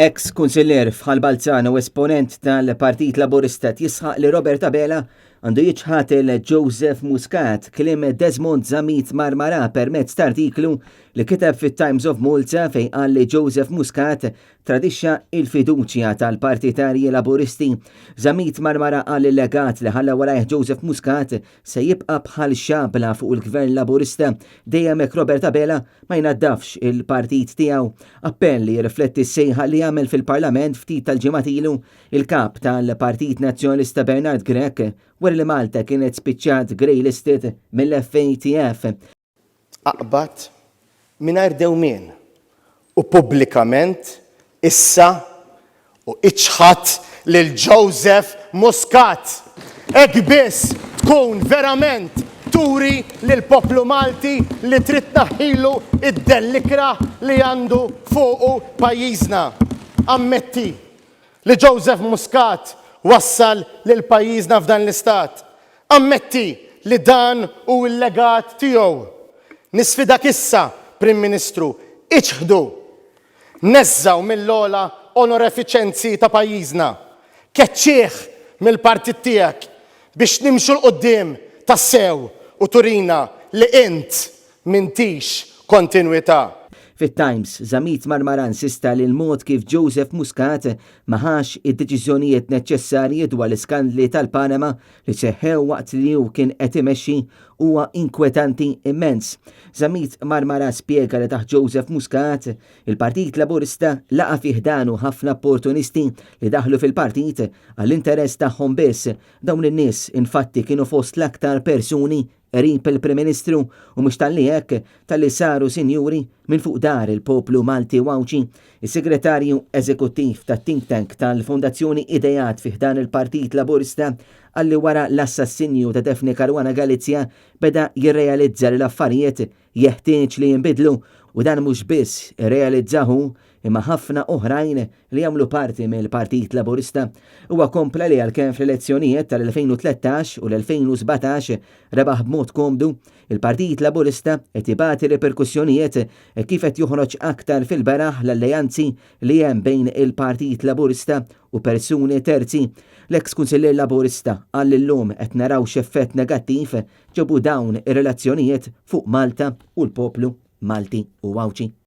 Eks kunsillier f'Ħal Balzan u esponent tal-Partit Laburista jisħaq li Robert Abela għandu jiċħad il Joseph Muscat kliem Desmond Zammit Marmara permezz ta' artiklu li kiteb fit-Times of Malta fejn qal li Joseph Muscat tradixxa il-fiduċja tal-partitarji Laburisti. Zammit Marmara qal il-legat li ħalla warajh Joseph Muscat se jibqa' bħal xabla fuq il-Gvern Laburista dejjem hekk Robert Abela ma jnaddafx il-partit tiegħu. Appell li jirrifletti s-sejħa li għamel fil-Parlament ftit tal-ġimgħat ilu il-kap tal-Partit Nazzjonalista Bernard Grech wara li Malta kienet spiċċat greylisted mill-FATF. Aqbad mingħajr dewmien u pubblikament issa u iċħad lil Joseph Muscat. Hekk biss tkun verament turi lill-poplu Malti li trid tnaħħilu d-dell ikrah li għandu fuqu pajjiżna. Ammetti li Joseph Muscat wassal lil pajjiżna f'dan l-istat. Ammetti li dan hu l-legat tiegħu. Nisfidak issa, Prim Ministru, iċħdu! Neżżgħu mill-ogħla onorefiċenzi ta' pajjiżna. Keċċih mill-partit tiegħek biex nimxu 'l quddiem tassew u turina li int m'intix kontinwità. Fit-Times, Zammit Marmara insista li l-mod kif Joseph Muscat ma ħax id-deċiżjonijiet neċċessarji dwar l-iskandli tal-Panama li seħħew waqt li hu kien qed imexxi huwa inkwetanti immens. Zammit Marmara spjega li taħt Joseph Muscat, il-Partit Laburista laqa' fi ħdanu ħafna opportunisti li daħlu fil-partit għall-interess tagħhom biss. Dawn in-nies infatti kienu fost l-aktar persuni qrib il-Prim Ministru u mhux talli hekk, talli saru sinjuri minn fuq dar il-poplu Malti u Għawdxi. Is-Segretarju Eżekuttiv tat-think tank tal-Fondazzjoni Ideat fi ħdan il-Partit Laburista qal li wara l-assassinju ta' Daphne Caruana Galizia beda jirrealizza li l-affarijiet jeħtieġ li jinbidlu u dan mhux biss irrealizzah hu imma ħafna oħrajn li jagħmlu parti mill-Partit Laburista. Huwa kompla li għalkemm fl-elezzjonijiet tal-2013 u l-2017 rebaħ b'mod komdu, il-Partit Laburista qed ibati riperkussjonijiet hekk kif qed joħroġ aktar fil-beraħ l-alleanzi li hemm bejn il-Partit Laburista u persuni terzi. L-eks Kunsillier Laburista qal li llum qed naraw x'effett negattiv ġabu dawn ir-relazzjonijiet fuq Malta u l-poplu Malti u Għawdxi.